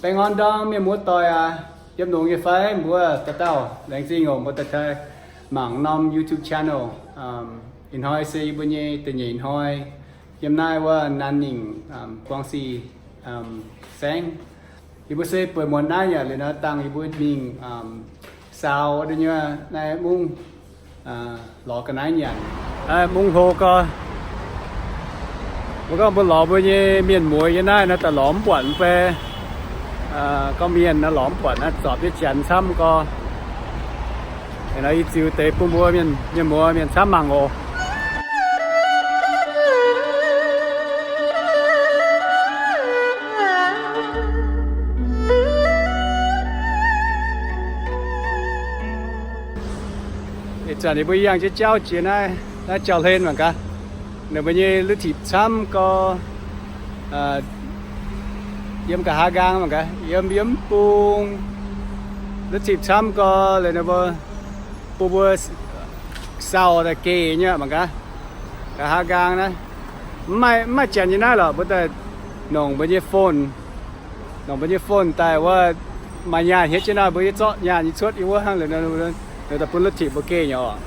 Baengh orn ndorm mienh muoz doic aac, yiem longx nyei fai? Mbuo dauh dauh laengz zingh oc, mbuo daaih mangc norm YouTube channel. Ih hnoi se yie mbuo nyei da'nyeic hnoi yiem naaiv wuov Nanying, Guangxi saengv. Yie mbuo se bueix muonz naaiv yaac liuz nor dangh yie mbuo mingh saau wuov nyei naaiv mungv lorz ga'naaiv nyanc. Mungv hlo gorx. Mbuo gorngv mbuo lorz mbuo nyei mienh muoz yiem naaiv nor daaih lorz mv buatc fai? Gorngv mienh nor lorz mv buatc naaiv, zorpc jienv janx camv gorx. Nor yie ziux deix bun mbuo mienh muoz mienh camv mangc oc. Ih zanc ninh mbuo yangh jienv jauv jiex naaiv, naaiv jauv-hlen mangc gaax. Ninh mbuo nyei lutv tipc camv gorx, yiem nqa'haav nqaang mangc gaax, yiem yiem bung. Lutv tipc camv gorx, liuz ninh mbuo bun mbuo sau daaih geh nyei mangc gaax. Nqa'haav nqaang naaiv, mv maaih, mv maaih janx nyei naaiv lorqc, mbuo daaih nongc mbuo nyei phone, nongc mbuo nyei phone daaih wuov, maaih nyaanh hietv jienv naaiv, mbuo yie zorqv nyaanh nyei cuotv yie wuov hnangv, liuz daaih bun lutv tipc mbuo geh nyei oc.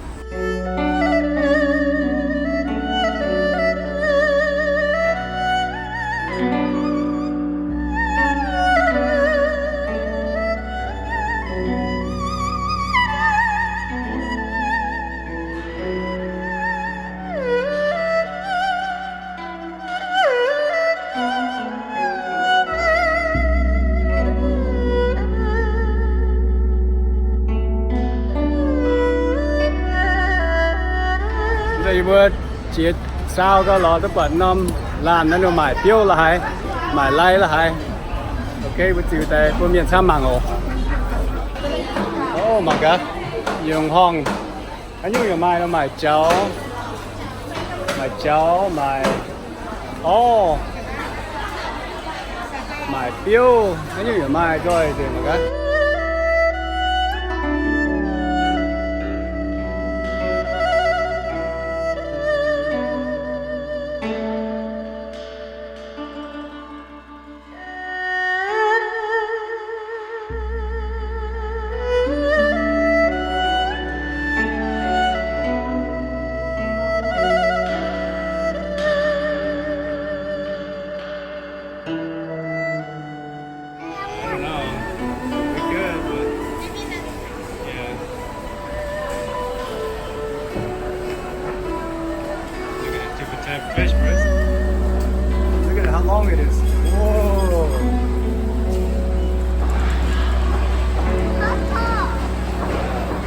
Yie mbuo jiex saau gau lorz duqv buatc norm laanh naaiv ninh maaic biouv la'haaix, maaic lai la'haaix. Ok, mbuo ziux daaih bun mienh camv mangc oc. O, mangc gaax, yungh horngh, haaix nyungc yaac maaih, maaic jaux, maaic jaux, maaic, o, maaic biouv, haaix nyungc yaac maaih nzoih nzengc mangc gaax. I don't know. We're good, but yeah. Look at the different type of fish, bro. Look at how long it is. Whoa.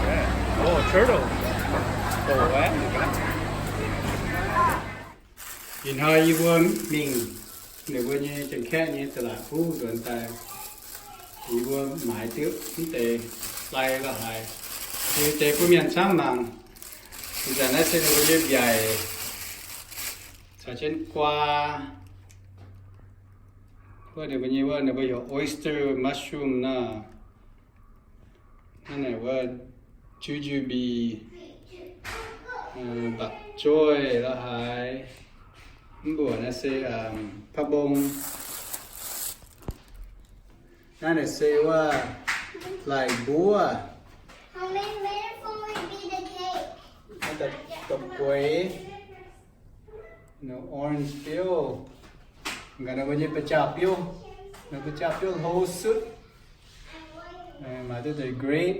Yeah. Oh, turtle. Oh, wow. Ih hnoi yie mbuo mingh ninh mbuo nyei Janx-Kaeqv nyei da'laatc huv nzuonx daaih. Yie mbuo maaiz duqv mv deix lai la'haaix, yie deix bun mienh camv mangc. Ih zanc naaiv se ninh mbuo nyei mbiaic caux jienv guaa. Wuov ninh mbuo nyei, wuov ninh mbuo heuc oyster mushroom nor. Naaiv naaic wuov jujube, bak joih la'haaix. Mv mbuoqc naaiv se pak mbong. Naaiv naaic se wuov laaic mbuov. Naaiv da'gueix. Orange biouv. Gaax ninh mbuo nyei ba'jauh biouv. Ninh ba'jauh biouv hlo sutv. Maaih duqv deix grape.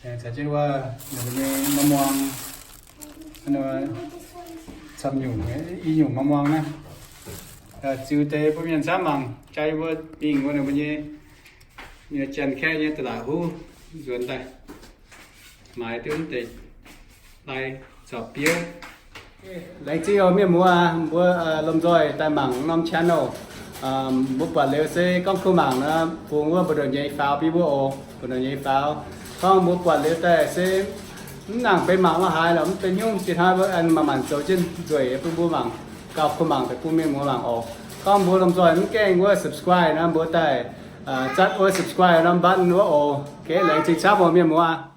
Caux jienv wuov ninh mbuo nyei ma'muang, camv nyungc, i nyungc ma'muang naaiv. Ziux deix bun mienh camv mangc, jaa yie mbuo mingh wuov ninh mbuo nyei, nyei Janx-Kaeqv nyei da'laatc huv nzuonx daaih, maaiz duqv deix lai caux biouv. Laengz zingh oc mienh muoz, mbuo lomh nzoih daaih mangc norm channel. Mbuo buatc liuz se gorngv kuh mangc nor, bungx wuov mbu'ndongx nyei faaux bun mbuo oc, mbu'ndongx nyei faaux. Gorngv mbuo buatc liuz daaih se mv nangc benx mangc la'haaix lorqc, mv benx nyungc, zinh hnoi mbuo aengx manc-manc zoux jienv nzueic bun mbuo mangc, gauh kuh mangc daaih bun mienh muoz mangc oc. Gorngv mbuo lomh nzoih mv gaengh wuov subscribe nor, mbuo daaih zatv wuov subscribe norm button wuov oc. Ok, laengz zingh camv oc mienh muoz.